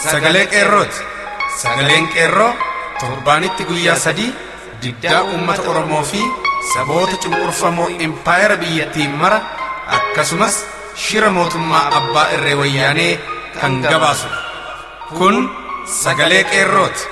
Sagalee Qeerrooti. Sagaleen Qeerroo torbaanitti guyyaa 3 diddaa uummata Oromoo fi saboota cunqurfamoo impaayera biyyattii mara akkasumas shira mootummaa abbaa irree wayyaanee kan gabaasudha. Kun Sagalee Qeerrooti.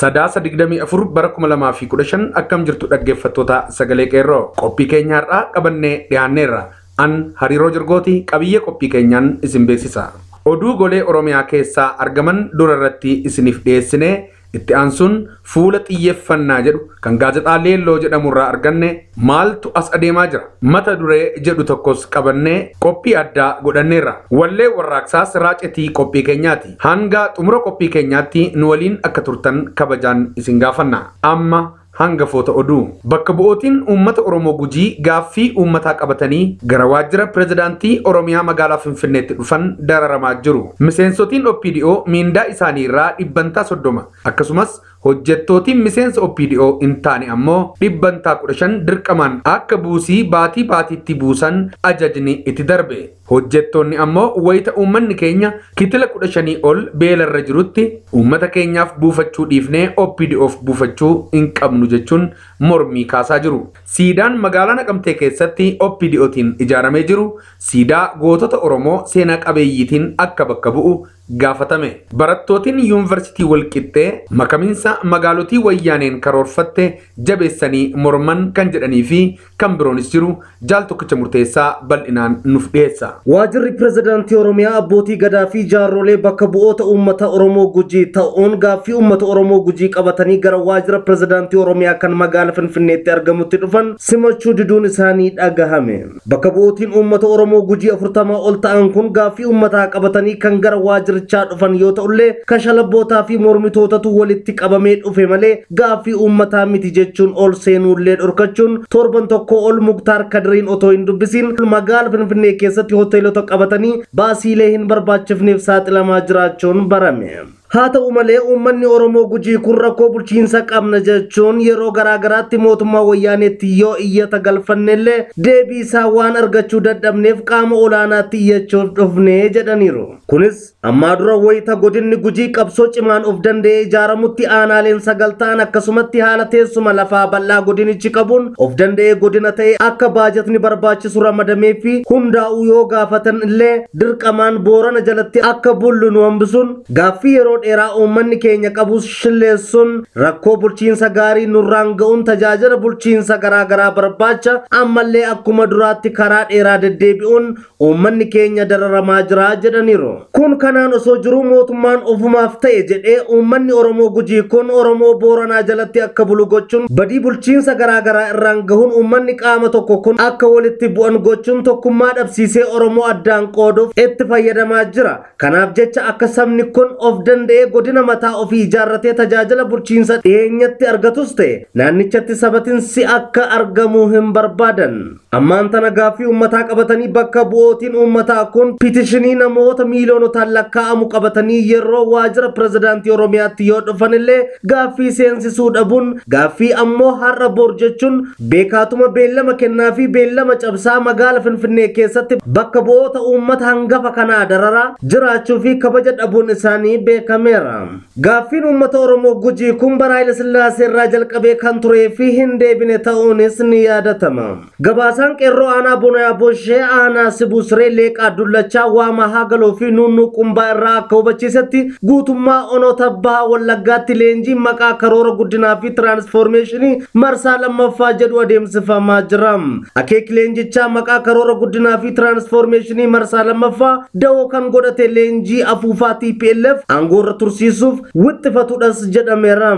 Sadaasa 24 bara 2015 akkam jirtu dhaggeeffattoota Sagalee Qeerroo, qophii keenya har'aa qabannee dhiyaanneerra. An Hariiroo Jirgooti qabiyyee qophii keenyaan isin beeksisa. Oduu golee Oromiyaa keessaa argaman dura irratti isiniif dhiyeessinee itti aansuun fuula xiyyeeffannaa jedhu kan gaazexaa Leelloo jedhamu irraa arganne maaltu as adeemaa jira mata duree jedhu tokkos qabannee qophii addaa godhanneerra. Wallee warraaqsaas raacetii qophii keenyaati. Hanga xumura qophii keenyaatti nu waliin akka turtan kabajaan isin gaafanna. Amma hangafoota oduu. Bakka bu'ootiin uummata Oromoo Gujii gaaffii uummataa qabatanii gara waajjira pirezidaantii Oromiyaa magaalaa Finfinneetti dhufan dararamaa jiru. Miseensotiin OPDO miindaa isaanii irraa 30% akkasumas hojjettootiin miseensa OPDO hin taane ammoo 15% dirqamaan akka buusii baatii baatiitti buusan ajajni itti darbe. Hojjettoonni ammoo wayita uummanni keenya kitila 15 ol beelarra jirutti uummata keenyaaf buufachuu dhiifnee OPDOf buufachuu hin qabnu jechuun mormii kaasaa jiru. Siidaan magaalaa Naqamtee keessatti OPDOtiin ijaaramee jiru siidaa gootota Oromoo seenaa qabeeyyiitiin akka bakka bu'u gaafatame. Barattootiin yuunivarsiitii Walqixxee makamiinsa magaalotii wayyaaneen karoorfatte jabeessanii morman kan jedhanii fi kan biroonis jiru jaal Tokkicha Murteessaa bal'inaan nuuf dhiyeessa. Waajjirri pirezidaantii Oromiyaa abbootii gadaa fi jaarrolee bakka bu'oota uummata Oromoo Gujii ta'uun gaaffii uummata Oromoo Gujii qabatanii gara waajjira pirezidaantii Oromiyaa kan magaalaa Finfinneetti argamutti dhufan simachuu diduun isaanii dhagahame. Bakka bu'ootiin uummata Oromoo Gujii 40 ol ta'an kun gaaffii uummataa qabatanii kan gara waajjirichaa dhufan yoo ta'ullee kashalabootaa fi mormitootatu walitti qabamee dhufe malee gaaffii uummataa miti jechuun ol seenuullee dhorkachuun torban tokko ol Muktaar Kadiriin otoo hin dubbisiin magaalaa Finfinnee keessatti hoteelota qabatanii baasiilee hin barbaachifneef saaxilamaa jiraachuun barame. Haa ta'u malee uummanni Oromoo Gujii kun rakkoo bulchiinsa qabna jechuun yeroo garaagaraatti mootummaa wayyaaneetti yoo iyyata galfannellee deebii isaa waan argachuu dadhabneef qaama olaanaatti iyyachuuf dhufne jedhaniiru. Kunis ammaa dura wayita godinni Gujii qabsoo cimaan of danda'ee ijaaramutti aanaaleen 9 ta'an akkasumatti haala teessuma lafaa bal'aa godinichi qabuun of danda'ee godina ta'e akka baajatni barbaachisu ramadamee fi hundaa'uu yoo gaafatan illee dirqamaan Boorana jalatti akka bullu nu hambisuun gaaffii yeroo dheeraa uummanni keenya qabus shilleessuun rakkoo bulchiinsa gaarii nurraan ga'uun tajaajila bulchiinsa garaagaraa barbaacha ammallee akkuma duraatti karaa dheeraa deddeebi'uun uummanni keenya dararamaa jira jedhaniiru. Kun kanaan osoo jiruu mootummaan ofumaaf ta'e jedhee uummanni Oromoo Gujii kun Oromoo Booranaa jalatti akka bulu gochuun badii bulchiinsa garaagaraa irraan gahuun uummanni qaama tokko kun akka walitti bu'an gochuun tokkummaa dhabsiisee Oromoo addaan qooduuf itti fayyadamaa jira. Kanaaf jecha akka sabni kun of danda'ee godina mataa ofii ijaarratee tajaajila bulchiinsa dhiyeenyatti argatus ta'e naannichatti sabatinsi akka argamu hin barbaadan. Ammaan tana gaaffii uummataa qabatanii bakka bu'ootiin uummataa kun pitishinii namoota miiliyoonotaan lakkaa'amu qabatanii yeroo waajjira pirezidaantii Oromiyaatti yoo dhufan illee gaaffii seensisuu dhabuun gaaffii ammoo har'a bor jechuun beekaatuma beellama kennaa fi beellama cabsaa magaalaa Finfinnee keessatti bakka bu'oota uummata hangafa kanaa dararaa jiraachuu fi kabaja dhabuun isaanii beekameera. Gaaffiin uummata Oromoo Gujii kun bara Haayile Sillaasee irraa jalqabee kan turee fi hin deebine ta'uunis ni yaadatama. Gabaasaan qeerroo aanaa Bonayaa Boshee aanaa Sibuu Siree Leeqaa Dullachaa Waamaa Haagaloo fi Nunnuu Qumbaa irraa akka hubachiisetti guutummaa onoota bahaa Wallaggaatti leenjiin maqaa karoora guddinaa fi tiraansfoormeeshinii marsaa lammaffaa jedhu adeemsifamaa jira. Akeekni leenjichaa maqaa karoora guddinaa fi tiraansfoormeeshinii marsaa lammaffaa dawoo kan godhate leenjii afuufaa TPLF aangoorra tursiisuuf wixxifatudhas jedhameera.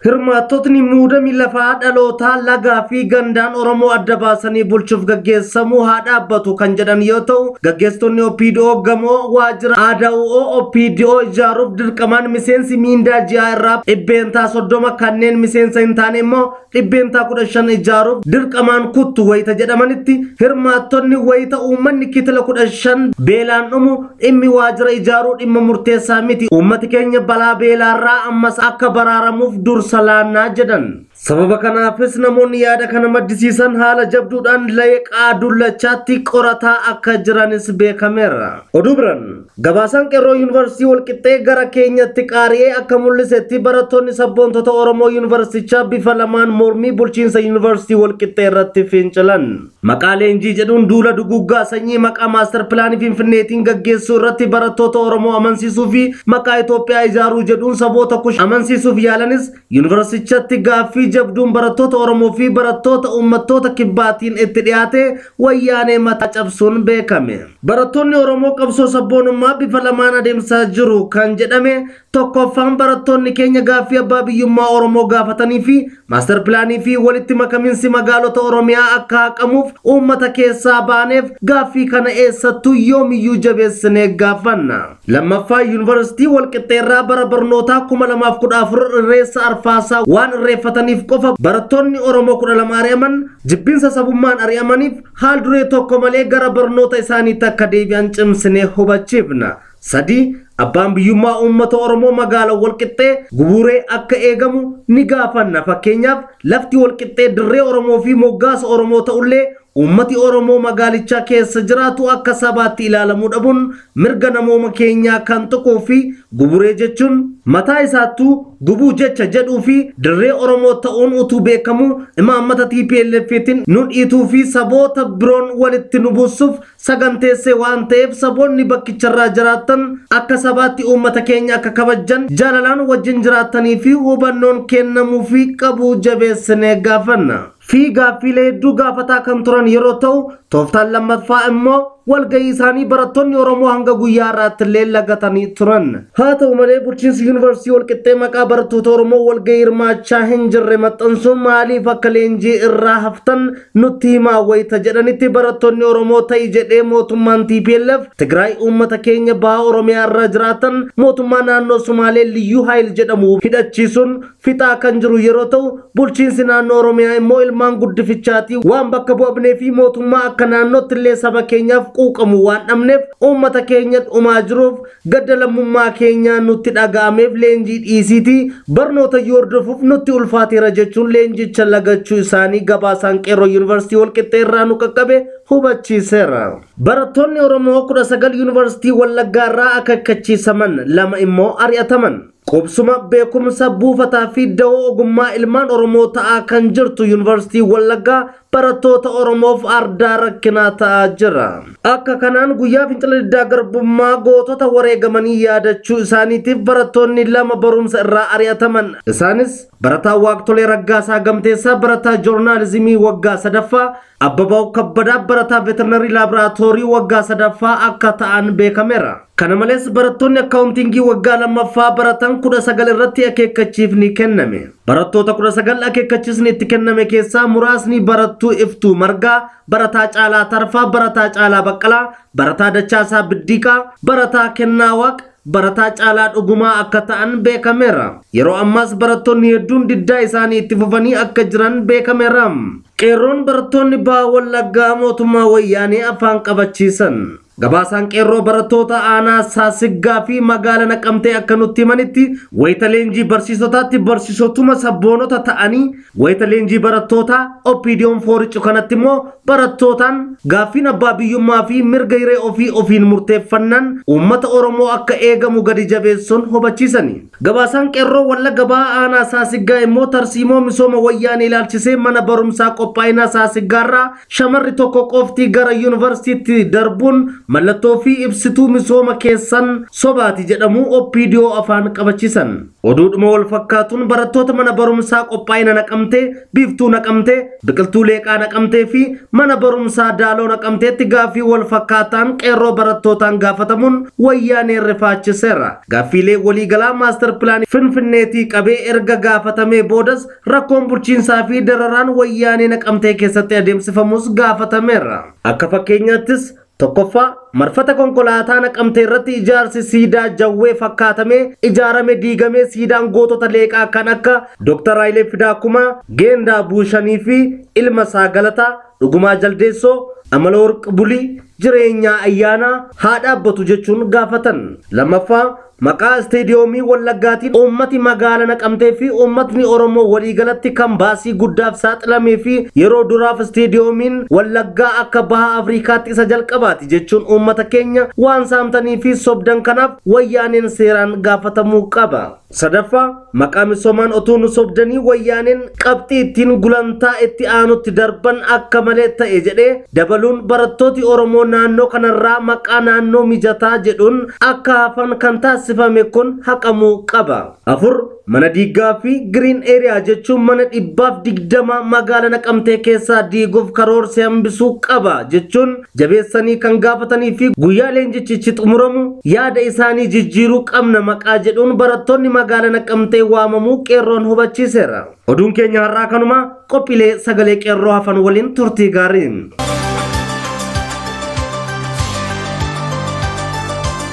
Hirmaattotni muudamii lafaa dhalootaa lagaa fi gandaan Oromoo adda baasanii bulchuuf gaggeessamuu haa dhaabbatu kan jedhan yoo ta'u gaggeessitoonni OPDO gamoo waajjira ADO OPDO ijaaruuf dirqamaan miseensi miindaa ji'aa irraa 30% kanneen miseensa hin taane immoo 15% ijaaruuf dirqamaan kuttu wayita jedhamanitti hirmaattonni wayita uummanni kitila 15 beelaan dhumu dhimmi waajjira ijaaruu dhimma murteessaa miti uummati keenya balaa beelaarraa ammas akka baraaramuuf dursa salaannaa jedhan. Sababa kanaafis namoonni yaada kana maddisiisan haala jabduudhaan Leeqaa Dullachaatti qorataa akka jiranis beekameera. Oduu biraan gabaasaan qeerroo yuunivarsiitii Walqixxee gara keenyatti qaari'ee akka mul'isetti barattoonni sabboontota Oromoo yuunivarsiitichaa bifa lamaan mormii bulchiinsa yuunivarsiitii Walqixxee irratti fincilan. Maqaa leenjii jedhuun duula duguggaa sanyii maqaa maastar pilaanii Finfinneetiin gaggeessuu irratti barattoota Oromoo amansiisuu fi maqaa Itoophiyaa ijaaruu jedhuun saboota kush amansiisuuf yaalanis yuunivarsiitichatti gaaffii jabduun barattoota Oromoo fi barattoota uummattoota kibbaatiin itti dhiyaate wayyaanee mataa cabsuun beekame. Barattoonni Oromoo qabsoo sabboonummaa bifa lamaan adeemsaa jiru kan jedhame tokkoffaan barattoonni keenya gaaffii abbaa biyyummaa Oromoo gaafatanii fi maastar pilaanii fi walitti makamiinsi magaalota Oromiyaa akka haqamuuf uummata keessaa baaneef gaaffii kana eessattuu yoomiyyuu jabeessinee gaafanna. Lammaffaa yuunivarsiitii Walqixxeerraa bara barnootaa 2014 irreessa arfaasaa waan irreeffataniif qofa barattoonni Oromoo 12 ari'aman jibbinsa sabummaan ari'amaniif haal duree tokko malee gara barnoota isaaniitti akka deebi'an cimsinee hubachiifna. Sadi abbaan biyyummaa uummata Oromoo magaalaa Walqixxee guburee akka eegamu ni gaafanna. Fakkeenyaaf lafti Walqixxee dirree Oromoo fi moggaasa Oromoo ta'ullee uummati Oromoo magaalichaa keessa jiraatu akka sabaatti ilaalamuu dhabuun mirga namooma keenyaa kan tuquu fi guburee jechuun mataa isaattuu gubuu jecha jedhuu fi dirree Oromoo ta'uun utuu beekamu imaammata TPLFtiin nu dhiituu fi saboota biroon walitti nu buusuuf saganteessee waan ta'eef saboonni bakkicharraa jiraatan akka sabaatti uummata keenya akka kabajan jaalalaan wajjin jiraatanii fi hubannoon kennamuu fi qabu jabeessinee gaafanna. Fi gaaffiilee hedduu gaafataa kan turan yeroo ta'u tooftaan lammaffaa immoo walgahii isaanii barattoonni Oromoo hanga guyyaa har'aatti illee lagatanii turan. Haa ta'u malee bulchiinsi yuunivarsiitii Walqixxee maqaa barattoota Oromoo walgahii hirmaachaa hin jirre maxxansuun maaliif akka leenjii irraa haftan nutti himaa wayita jedhanitti barattoonni Oromoo ta'i jedhee mootummaan TPLF Tigraay uummata keenya baha Oromiyaa irra jiraatan mootummaa naannoo Sumaalee Liyyuu Haayil jedhamu hidhachiisuun fixaa kan jiru yeroo ta'u bulchiinsi naannoo Oromiyaa immoo ilmaan guddifichaatii waan bakka bu'amnee fi mootummaa akka naannootti illee saba keenyaaf quuqamu waan dhabneef uummata keenya dhumaa jiruuf gadda lammummaa keenyaa nutti dhaga'ameef leenjii dhiisiitii barnoota hordofuuf nutti ulfaateera jechuun leenjicha lagachuu isaanii gabaasaan qeerroo yuunivarsiitii Walqixxee irraa nu qaqqabe hubachiiseera. Barattoonni Oromoo 19 yuunivarsiitii Wallaggaa irraa akeekkachiisaman lama immoo ari'ataman. Qubsuma beekumsa buufataa fi dawoo ogummaa ilmaan Oromoo ta'aa kan jirtu yuunivarsiitii Wallaggaa barattoota Oromoof ardaa rakkinaa ta'aa jira. Akka kanaan guyyaa fincila diddaa garbummaa gootota wareegamanii yaadachuu isaaniitiif barattoonni lama barumsa irraa ari'ataman. Isaanis barataa Waaqtolee Raggaasaa Gamteessaa, barataa joornaalizimii waggaa sadaffaa, Abbabaa Kabbadaa barataa veterinarii laaboraatoorii waggaa sadaffaa akka ta'an beekameera. Kana malees barattoonni akkaawuntiingii waggaa lammaffaa baratan 19 irratti akeekkachiifni kenname. Barattoota 19 akeekkachiisni itti kenname keessaa muraasni barattuu Iftuu Margaa, barataa Caalaa Tarfaa, barataa Caalaa Baqqalaa, barataa Dachaasaa Biddiiqaa, barataa Kennaa Waaq, barataa Caalaa Dhugumaa akka ta'an beekameera. Yeroo ammaas barattoonni hedduun diddaa isaanii itti fufanii akka jiran beekameera. Qeerroon barattoonni baha Wallaggaa mootummaa wayyaanee afaan qabachiisan. Gabaasaan qeerroo barattoota aanaa Saasiggaa fi magaala Naqamtee akka nutti himanitti wayita leenjii barsiisotaatti barsiisotuma sabboonota ta'anii wayita leenjii barattootaa OPDO'n fooricu kanatti immoo barattootaan gaaffiin abbaa biyyummaa fi mirga hiree ofii ofiin murteeffannaan uummata Oromoo akka eegamu gadi jabeessuun hubachiisani. Gabaasaan qeerroo Wallagga baha aanaa Saasiggaa immoo tarsiimoo misooma wayyaanee ilaalchisee mana barumsaa qophaa'inaa Saasiggaarraa shamarri tokko qofti gara yuunivarsiitii darbuun mallattoo fi ibsituu misooma keessan sobaati jedhamu OPDO afaan qabachiisan. Oduudhuma wal fakkaatuun barattoota mana barumsaa qophaa'ina Naqamtee, Biiftuu Naqamtee, Biqiltuu Leeqaa Naqamtee fi mana barumsaa Daaloo Naqamteetti gaaffii wal fakkaataan qeerroo barattootaan gaafatamuun wayyaanee rifaachiseera. Gaaffiilee waliigalaa maastar pilaanii Finfinneetii qabee erga gaafatamee boodas rakkoon bulchiinsaa fi dararaan wayyaanee Naqamtee keessatti adeemsifamus gaafatameera. Akka fakkeenyaattis tokkoffaa marfata konkolaataa Naqamtee irratti ijaarsi siidaa jawwee fakkaatamee ijaarame diigamee siidaan gootota leeqaa kan akka Dr. Hayilee Fidaa Kumaa, Geendaa Buushanii fi ilma isaa Galataa, Dhugumaa Jaldeessoo, Amala Warqi Bulii, Jireenyaa Ayyaanaa haa dhaabbatu jechuun gaafatan. Lammaffaa Maqaa isteediyoomii Wallaggaatiin uummati magaala Naqamtee fi uummatni Oromoo waliigalatti kan baasii guddaaf saaxilamee fi yeroo duraaf isteediyoomiin Wallaggaa akka baha Afrikaatti isa jalqabaati jechuun uummata keenya waan saamtanii fi sobdan kanaaf wayyaaneen seeraan gaafatamuu qaba. Sadaffaa, maqaa misoomaan otuu nu sobdanii wayyaaneen qabxii ittiin gulantaa itti aanutti darban akka malee ta'e jedhee dabaluun barattooti Oromoo naannoo kanarraa maqaa naannoo mijataa jedhuun akka hafan kan taasifame kun haqamuu qaba. 4. Mana diigaa fi green area jechuun mana 120 magaala Naqamtee keessaa diiguuf karoorse hambisuu qaba jechuun jabeessanii kan gaafatanii fi guyyaa leenjichichi xumuramu yaada isaanii jijjiiruu qabna maqaa jedhuun barattoonni magaala Naqamtee waamamuu qeerroon hubachiiseera. Oduun keenya har'aa kanuma. Qophiilee sagalee qeerroo hafan waliin turtii gaarii.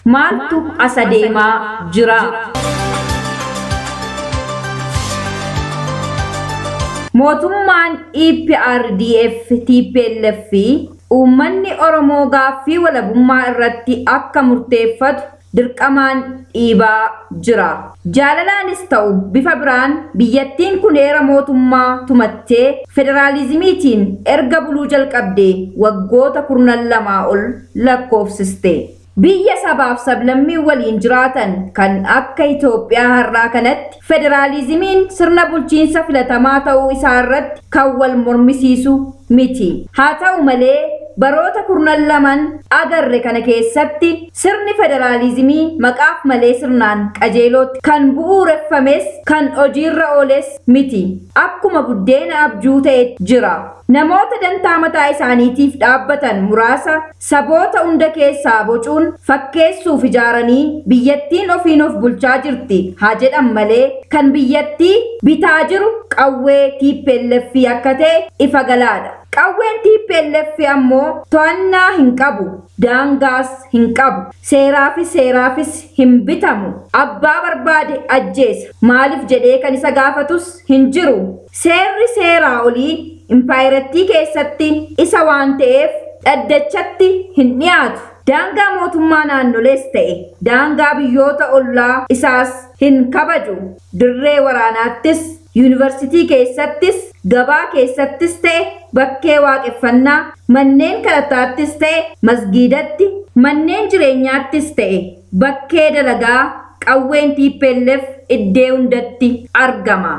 Maaltu as adeemaa jira? Mootummaan EPRDF TPLF fi uummanni Oromoo gaaffii walabummaa irratti akka murteeffatu dirqamaan dhiibaa jira. Jaalalaanis ta'u bifa biraan biyyattiin kun heera mootummaa tumattee federaalizimiitiin erga buluu jalqabdee waggoota 12 ol lakkoofsiste. Biyya sabaaf sablammii waliin jiraatan kan akka Itoophiyaa har'aa kanatti federaalizimiin sirna bulchiinsa filatamaa ta'uu isaa irratti kan wal mormisiisu miti. Haa ta'u malee baroota 12 agarre kana keessatti sirni federaalizimii maqaaf malee sirnaan qajeelootti kan bu'uureffames kan hojiirra ooles miti. Akkuma buddeena abjuu ta'e jira. Namoota dantaa mataa isaaniitiif dhaabbatan muraasa saboota hunda keessaa bocuun fakkeessuuf ijaaranii biyyattiin ofiin of bulchaa jirti haa jedhan malee kan biyyattii bitaa jiru qawwee TPLF akka ta'e ifa galaadha. Qawween TPLF ammoo to'annaa hin qabu, daangaas hin qabu, seeraafis hin bitamu. Abbaa barbaade ajjeesa, maaliif jedhee kan isa gaafatus hin jiru. Seerri seeraa olii impaayirattii keessatti isa waan ta'eef dhaddachatti hin dhiyaatu. Daangaa mootummaa naannolees ta'e daangaa biyyoota ollaa isaas hin kabaju. Dirree waraanaattis, yuunivarsiitii keessattis, gabaa keessattis ta'e bakkee waaqeffannaa, manneen kadhataattis ta'e masgiidatti, manneen jireenyaattis ta'e bakkee dalagaa qawween TPLF iddee hundatti argama.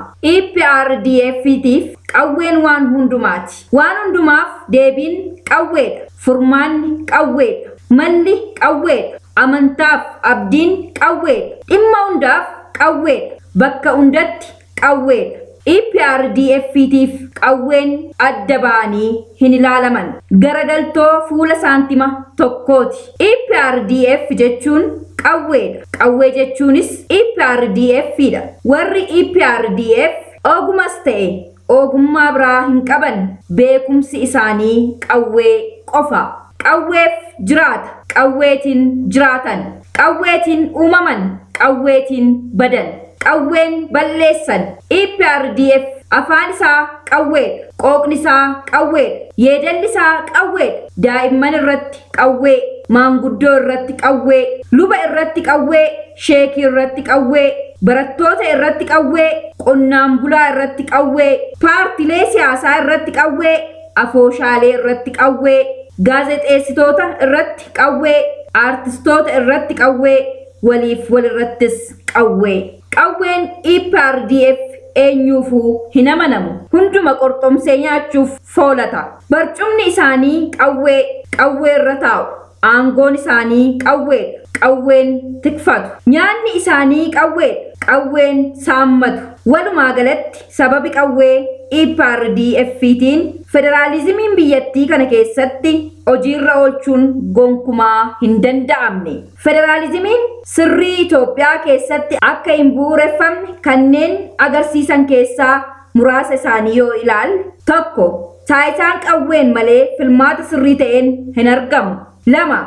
EPRDF-tiif qawween waan hundumaati. Waan hundumaaf deebiin qawweedha. Furmaanni qawweedha. Malli qawweedha. Amantaaf abdiin qawweedha. Dhimma hundaaf qawweedha. Bakka hundatti qawweedha. EPRDF-tiif qawween adda ba'anii hin ilaalaman. Garagaltoo fuula saantima tokkooti. EPRDF jechuun qawweedha. Qawwee jechuunis EPRDF-dha. Warri EPRDF ogumas ta'e ogummaa biraa hin qaban. Beekumsi isaanii qawwee qofa. Qawweef jiraata. Qawweetiin jiraatan. Qawweetiin uumaman. Qawweetiin badan. Qawween balleessan. EPRDF afaan isaa qawweedha. Qooqni isaa qawweedha. Yeedalli isaa qawweedha. Daa'imman irratti qawwee, maanguddoo irratti qawwee, luba irratti qawwee, sheekii irratti qawwee, barattoota irratti qawwee, qonnaan bulaa irratti qawwee, paartilee siyaasaa irratti qawwee, afooshaalee irratti qawwee, gaazexeessitoota irratti qawwee, aartistoota irratti qawwee, waliif walirrattis qawwee. Qawween EPRDF eenyuufuu hin amanamu. Hunduma qorxomsee nyaachuuf foolata. Barcumni isaanii qawwee, qawwee irra taa'u. Aangoon isaanii qawweedha. Qawween tikfatu. Nyaanni isaanii qawweedha. Qawween saammatu. Walumaa galatti sababi qawwee EPRDF-tiin federaalizimiin biyyattii kana keessatti hojiirra oolchuun gonkumaa hin danda'amne. Federaalizimiin sirrii Itoophiyaa keessatti akka hin bu'uureffamne kanneen agarsiisan keessaa muraasa isaanii yoo ilaalle: 1. Taayitaan qawween malee filmaata sirrii ta'een hin argamu. 2.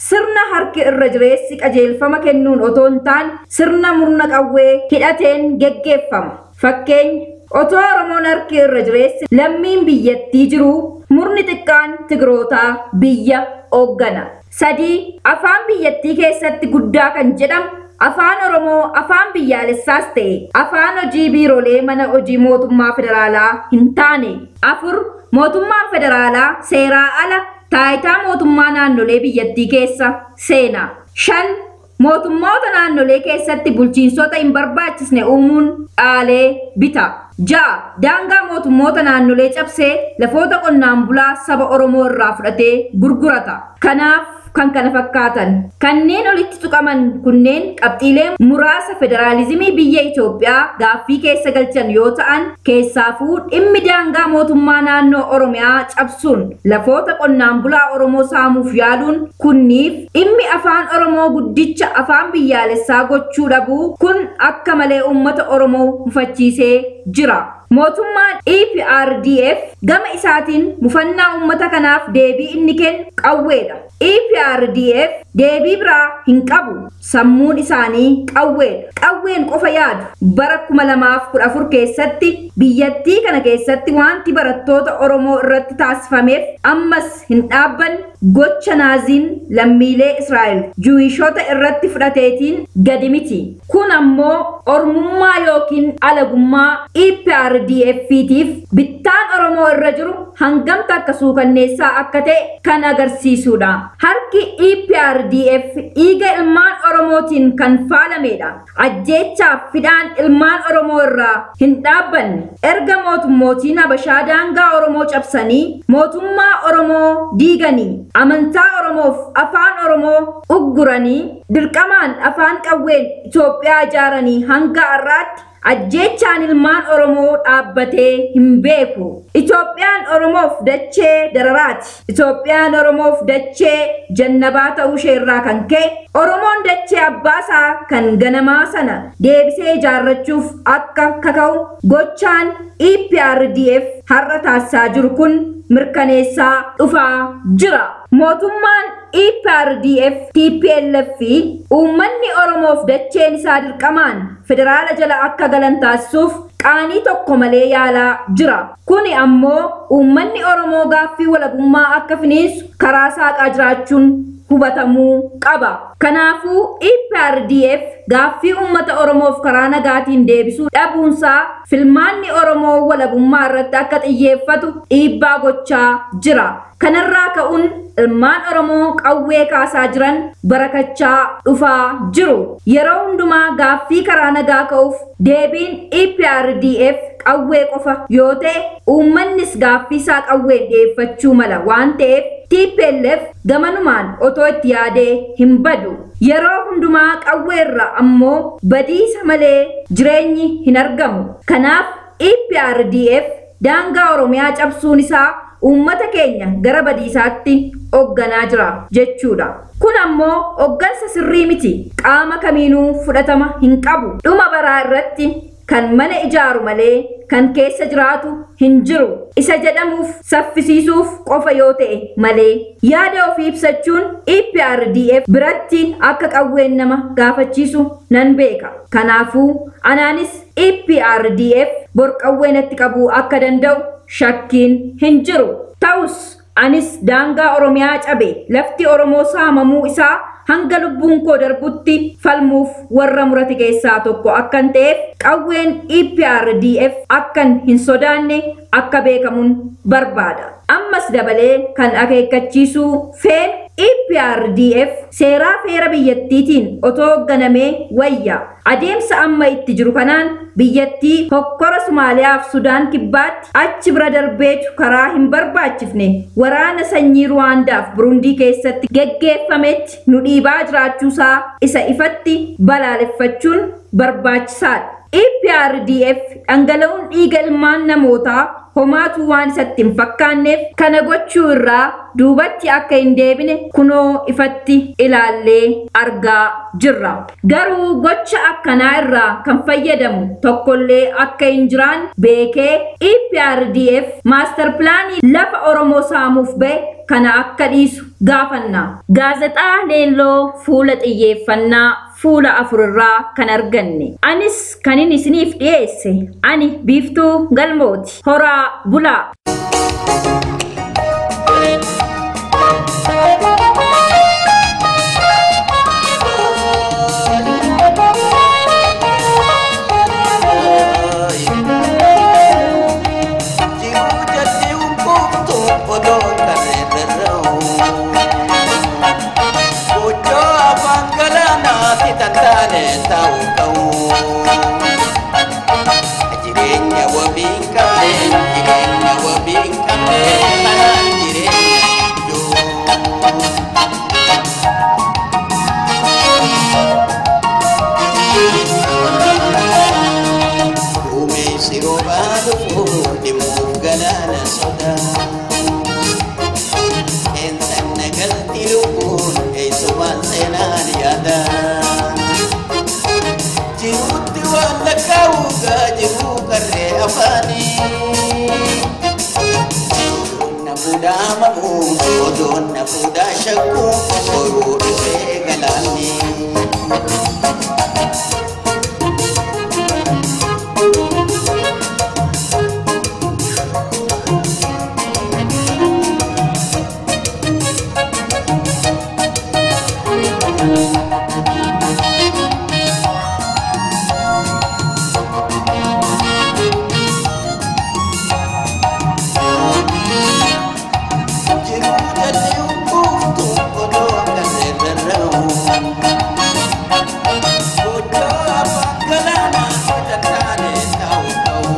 Sirna harki irra jireessi qajeelfama kennuun otoo hin taane sirna murna qawwee hidhateen geggeeffama. Fakkeenya, otoo Oromoon harki irra jireessi lammiin biyyattii jiru murni xiqqaan Tigrootaa biyya hooggana. 3. Afaan biyyattii keessatti guddaa kan jedhamu Afaan Oromoo afaan biyyaalessaas ta'e afaan hojii biiroolee mana hojii mootummaa federaalaa hin taane. 4. Mootummaan federaalaa seeraa ala taayitaa mootummaa naannolee biyyattii keessa seena. 5. Mootummoota naannolee keessatti bulchiinsota hin barbaachisne uumuun dhaalee bita. 6. Daangaa mootummoota naannolee cabsee lafoota qonnaan bulaa saba Oromoo irraa fudhatee gurgurata. Kanaaf kan kana fakkaatan. Kanneen olitti tuqaman kunneen qabxiilee muraasa federaalizimii biyya Itoophiyaa gaaffii keessa galchan yoo ta'an, keessaafuu dhimmi daangaa mootummaa naannoo Oromiyaa cabsuun lafoota qonnaan bulaa Oromoo saamuuf yaaluun kunniif dhimmi afaan Oromoo guddicha afaan biyyaalessaa gochuu dhabuu kun akka malee uummata Oromoo mufachiisee jira. Mootummaan EPRDF gama isaatiin mufannaa uummata kanaaf deebii inni kennu qawweedha. EPRDF deebii biraa hin qabu. Sammuun isaanii qawweedha. Qawween qofa yaadu. Bara 2014 keessatti biyyattii kana keessatti wanti barattoota Oromoo irratti taasifameef ammas hin dhaabbanne gocha naaziin lammiilee Israa'el Juwishoota irratti fudhateetiin gadi miti. Kun ammoo ormummaa yookiin alagummaa EPRDF-tiif bittaan Oromoo irra jiru hangam takka suukanneessaa akka ta'e kan agarsiisudha. Harki EPRDF dhiiga ilmaan Oromootiin kan faalamedha. Ajjeechaaf fidhaan ilmaan Oromoo irraa hin dhaabbanne. Erga mootummootiin Habashaa daangaa Oromoo cabsanii mootummaa Oromoo diiganii amantaa Oromoof afaan Oromoo ugguranii dirqamaan afaan qawween Itoophiyaa ijaaranii hanga har'aatti ajjeechaan ilmaan Oromoo dhaabbatee hin beeku. Itoophiyaan Oromoof dachee dararaati. Itoophiyaan Oromoof dachee jannabaa ta'uu ishee irraa kan ka'e Oromoon dachee abbaasaa kan ganamaa sana deebisee ijaarrachuuf akka kaka'u gochaan EPRDF har'a taasisaa jiru kun mirkaneessaa dhufaa jira. Mootummaan EPRDF, TPLF fi uummanni Oromoof dacheen isaa dirqamaan federaala jala akka galan taasisuuf qaanii tokko malee yaalaa jira. Kuni ammoo uummanni Oromoo gaaffii walabummaa akka finiinsu karaa saaqaa jiraachuun hubatamuu qaba. Kanaafuu EPRDF gaaffii uummata Oromoof karaa nagaatiin deebisuu dhabuunsaa filmaanni Oromoo walabummaa irratti akka xiyyeeffatu dhiibbaa gochaa jira. Kanarraa ka'uun ilmaan Oromoo qawwee kaasaa jiran barakachaa dhufaa jiru. Yeroo hundumaa gaaffii karaa nagaa ka'uuf deebiin EPRDF qawwee qofa yoo ta'e uummannis gaaffii isaa qawween dhiyeeffachuu mala waan ta'eef TPLF gamanumaan otoo itti yaadee hin badu. Yeroo hundumaa qawweerra ammoo badiisa malee jireenyi hin argamu. Kanaaf EPRDF daangaa Oromiyaa cabsuun isaa uummata keenya gara badiisaatti hoogganaa jira jechuudha. Kun ammoo hooggansa sirrii miti. Qaama kamiinuu fudhatama hin qabu. Dhuma baraa irratti kan mana ijaaru malee kan keessa jiraatu hin jiru. Isa jedhamuuf saffisiisuuf qofa yoo ta'e malee yaada ofii ibsachuun EPRDF biratti akka qawween nama gaafachiisu nan beeka. Kanaafuu anaanis EPRDF bor qawwee natti qabuu akka danda'u shakkiin hin jiru. Ta'us anis daangaa Oromiyaa cabe lafti Oromoo saamamuu isaa hanga lubbuun koo darbutti falmuuf warra murate keessaa tokko akkan ta'eef qawween EPRDF akkan hin sodaanne akka beekamuun barbaada. Ammas dabalee kan akeekkachiisuu feen EPRDF seeraa feera biyyattiitiin otoo hoogganamee wayya. Adeemsa amma itti jiru kanaan biyyattii hokkora Somaaliyaaf Sudaan kibbaatti achi bira darbeetu karaa hin barbaachifne waraana sanyii Ruwaandaaf Burundii keessatti geggeeffametti nu dhiibaa jiraachuusaa isa ifatti balaaleffachuun barbaachisaadha. EPRDF dhangala'uun dhiiga ilmaan namootaa homaatu waan isatti hin fakkaanneef kana gochuu irraa duubatti akka hin deebine kunoo ifatti ilaallee argaa jirra. Garuu gocha akkanaa irraa kan fayyadamu tokkollee akka hin jiraan beekee EPRDF maaster pilaanii lafa Oromoo saamuuf ba'e kana akka dhiisu gaafanna. Gaazexaa Leelloo fuula xiyyeeffannaa fuula 4 irraa kan arganne. Anis kanin isiniif dhiyeesse ani Biiftuu Galmooti. Horaa bulaa. odoon qarreerra ra'u. Gochoo afaan galaanaatti tantaane ta'u ka'u. Jireenya wabii hin qabne, jireenya wabii hin qabne, kanaan jireenya iddoo. Duumessi roobaa dhufu dhimmuuf galaana sodaa. Qeensan nagalti lubbuun eessumaan seenaan yaada. Jiruutti waan lakkaa'uugaa jiruu qarree afaanii. Odoon na fuudhaa mamuu, odoon na fuudhaa shakkuu, boruu dhufee galaanni. Jiruu jalli hubbuftu odoo qarreerra ra'u. Gochoo afaan galaanaa tantaane ta'u ka'u.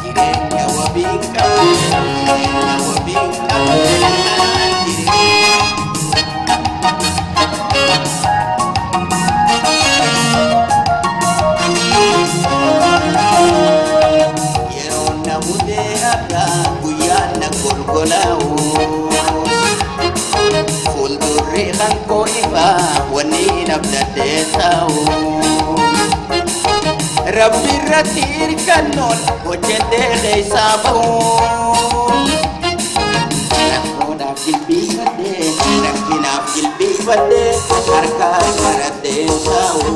Jireenya wabii hin qabne, jireenya wabii hin qabne, kanaan jireenya. Yeroon na mudee har'a guyyaan na golgolaa'u. Fuuldurri kan koo ifaa wanni nabdadhee taa'u. Rabbi irratti hirkannoon hojjedhee keessaa ba'u. Rakkoodhaaf jilbiifadhee, rakkinaaf jilbiifadhee, harkaas maradhee taa'u.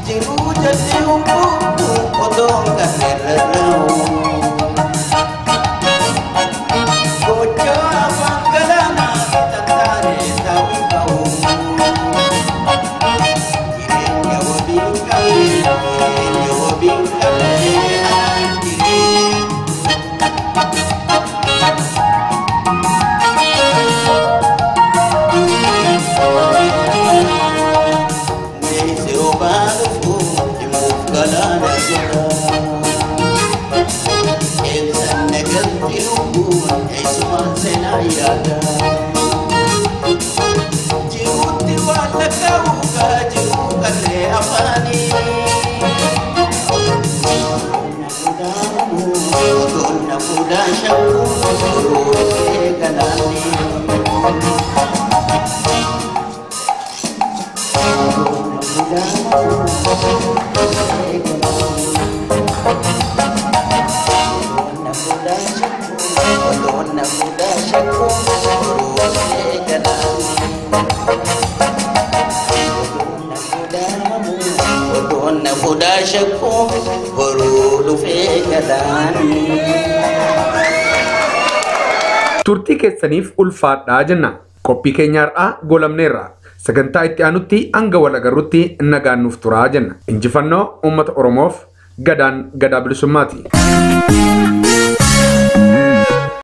Jiruu jalli hubbuftu odoon qarreerra ra'u. Gochoo afaan galaanaa tantaane ta'u ka'u. Jireenya wabii hin qabne, jireenya wabii hin qabne, kanaan jireenya. Meessi roobaa dhufu dhimmuuf galaana jira. Qeensan nagalti lubbuun eessumaan seenaa yaada. Jiruutti waan lakkaa'uugaa jiruu qarree afaanii. Odoon na fuudhaa shakkuu boruu dhufee galaanni. Odoon na fuudhaa shakkuu boruu dhufee galaanni. Odoon na fuudhaa shakkuu boruu dhufee galaanni. Turtii keessaniif ulfaadhaa jenna. Qophii keenya har'aa goolabneerra. Sagantaa itti aanutti hanga wal agarrutti nagaan nuuf turaa jenna. Injifannoo uummata Oromoof gadaan gadaa bilisummaati.